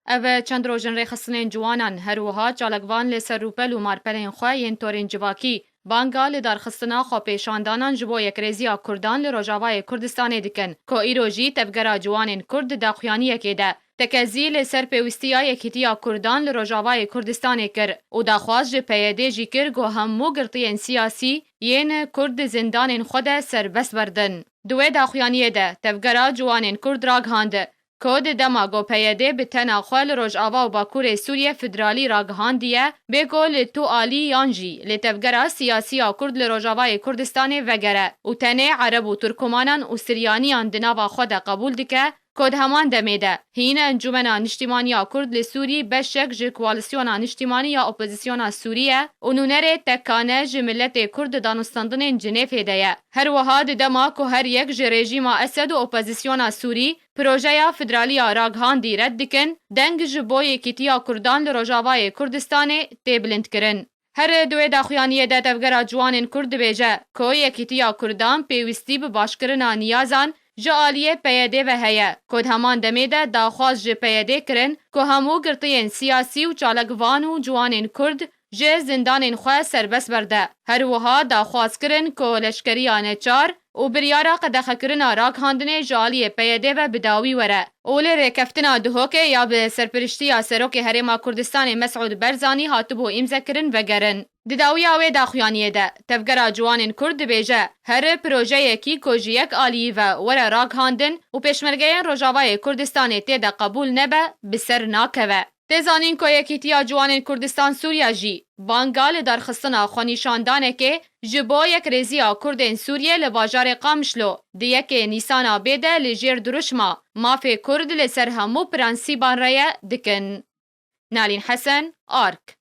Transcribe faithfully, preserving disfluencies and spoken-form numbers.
Ev çend roj in rêxistinên ciwanan, her wiha çalakvan li ser rûpel û marpelên xwe yên torên civakî, banga li darxistina xwepêşandanan ji bo yekrêziya Kurdan li Rojavayê Kurdistanê dikin, ku îro jî Tevgera Ciwanên Kurd di daxuyaniyekê de tekezî li ser pêwîstiya yekîtiya Kurdan li Rojavayê Kurdistanê kir û daxwaz ji P Y D jî kir ku hemû girtiyên siyasî yên Kurd di zindanên xwe de serbest berdin. Di wê daxuyaniyê de Tevgera Ciwanên Kurd ragihand, ku di dema ku P Y D bi tena xwe li Rojava û Bakurê Sûriyê federalî ragihandiye, bê ku li tu alî yan jî li tevgera siyasî ya Kurd li Rojavayê Kurdistanê vegere û tenê Ereb û Turkomanan û Siryaniyan di nava xwe de qebûl dike, ku di heman demê de hîn Encûmena Niştîmanî ya Kurd li Sûrî beşek ji Koalîsyona Niştîmanî ya Opozisyona Sûrî ye û nûnerê tekane ji miletê Kurd di danûstandinên Cinêfê de ye. Her wiha di dema ku her yek ji rejîma Esed û opozisyona Sûrî projeya federaliya ragihandî red dikin, deng ji bo yekîtiya Kurdan li Rojavayê Kurdistanê tê bilindkirin. Her di wê daxuyaniyê de Tevgera Ciwanên Kurd dibêje ku yekîtiya Kurdan pêwîstî bi başkirina niyazan ji aliyê P Y D ve heye, ku di heman demê de daxwaz ji P Y D kirin ku hemû girtiyên siyasî û çalakvan û ciwanên Kurd ji zindanên xwe serbest berde. Her wiha daxwaz kirin ku leşkeriya neçar û biryara qedexekirina ragihandinê ji aliyê P Y D ve bi dawî were û li rêkeftina Duhokê ya bi serpiriştiya Serokê Herêma Kurdistanê Mesûd Berzanî hatibû îmzekirin vegerin. Di dawiya wê daxuyaniyê de, Tevgera Ciwanên Kurd dibêje, her projeyekî ku ji yek aliyî ve were ragihandin û pêşmergeyên Rojavayê Kurdistanê tê de qebûl nebe, bi ser nakeve. Tê zanîn ku Yekîtiya Ciwanên Kurdistan Sûriya jî banga li darxistina xwenîşandanekê ji bo yekrêziya Kurdên Sûriyê li bajarê Qamişlo di yekê Nîsana bê de li jêr dirûşma mafê Kurd li ser hemû prensîban re ye dikin. Nalîn Hesen, Ark.